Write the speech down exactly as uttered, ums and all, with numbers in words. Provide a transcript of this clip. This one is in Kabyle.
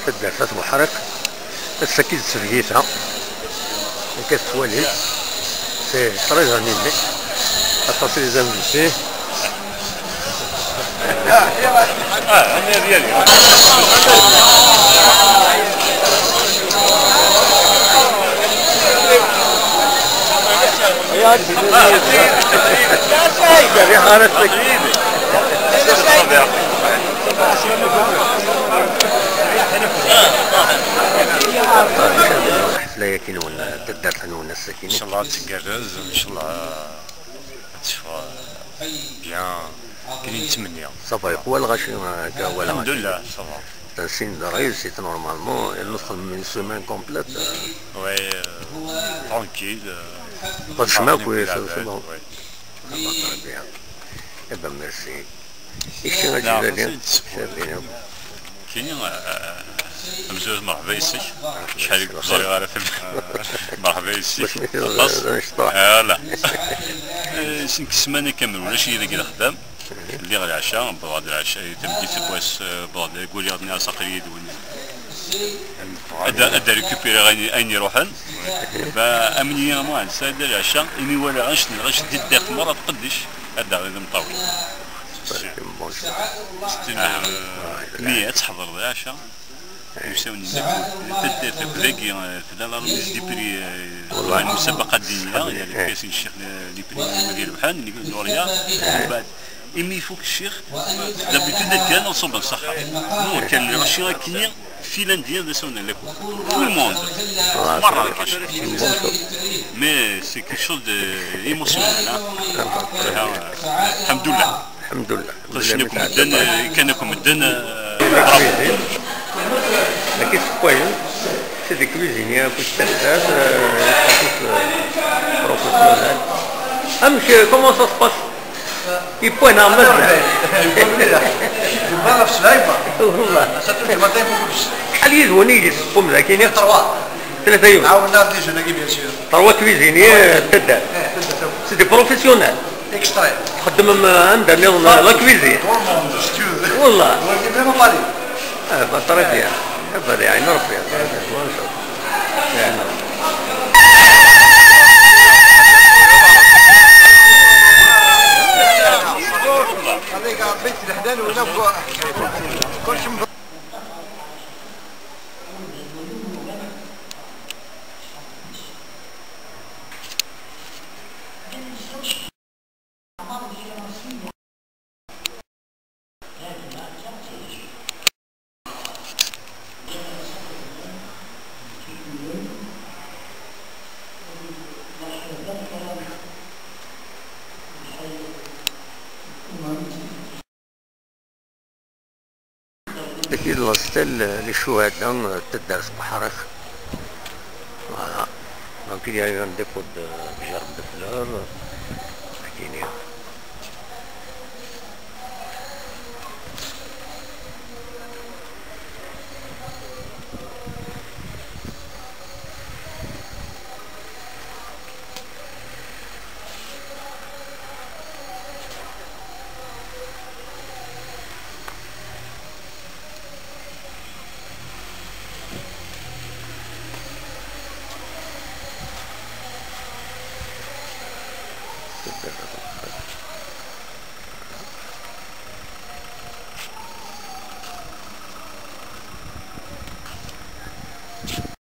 Taddart At Buḥriq, ass-agi d tsebgit-a. Akka tettwalim, c'est très animé. Aṭas les invités. Ḥfla-yagi-nwen, taddart-nwen ass-agi. Inchallah ad tgerrez, inchallah ad teffeɣ bien, akken i nettmenni. Ça va, yeqwa lɣaci, euh, akka, wala. Alhamdulillah, ça va. C'est un signe de réussite, normalement. Et nous sommes une semaine complète, euh. Ouais, euh, tranquille, euh, pas de chemin, quoi, c'est, c'est bon. Ouais. Ça va, très bien. Eh ben, merci. I kečči a Ǧilali? Kini, eh, amezwaru, merḥba yes-k. Acḥal i ur k-ẓriɣ ara. Merḥba yes-k. Aṭas. Ala. Eh, sin ssmana kamel ulac-iyi deg lexdam. Lliɣ leɛca, wwḍeɣ-d leɛca, tameddit n wass, eh, wwḍeɣ-d, aql-i nniɣ-as aql-iyi yid-wen. Ad, ad récupérer ayen, ayen iruḥen. Ba, amen-iyi a Muɛend, sɛiɣ-d leɛca, imi walaɣ annect n lɣaci di taddart merra tqeddec, ad d-aɣeɣ d imeṭṭawen. C'est une, euh, nniya ad tḥeḍreḍ leɛca. Imsawen-nni akk, taddart akk dagi, euh, tella la remise des prix, euh, lmusabaqa ddiniya, yani, tefka-yasen ccix les prix n wid irebḥen, n Nuria. Mbeɛd, imi ifuk ccix, d'habitude ad kkan ad ṣubben s axxam. Non, kan lɣaci akkenni, fil indien d asawen n lakul. Tout le monde. Merra lɣaci. Mais c'est quelque chose d'émotionnel, hein. Alhamdulillah. Alhamdulillah. Llan akk medden, eh, kkan akk medden, eh, bravo. Dagi ssewwayen, c'est des cuisiniers, akked taddart, euh, professionnel. Amek, euh, comment ça se passe? Yewwa neɣ mazal? Yewwa mliḥ. Yewwa ɣef ssebɛa yewwa. Wallah. Ass-a d tuǧǧal matin pour tous. Acḥal yid-wen i d-tessewwem dagi? Trois. Tlata yid-wen? Ɛawneɣ-d les jeunes-agi, bien sûr. Trois cuisiniers, euh, taddart. Eh, taddart. C'est des professionnels. Extrême. Txeddmem anda nniḍen la cuisine? Dans le monde, si tu veux. Wallah. On est vraiment pas libre. Ah, bah, très bien. Ah, bah, يعين ربي. يعين ربي. خليك ربي تلحدان ولا كلشي. Dagi l'hostel, euh, les Chouhada, euh, taddart Buḥriq. Voilà. Donc il y a eu un dépôt de gerbe de fleurs, euh, à Guinée.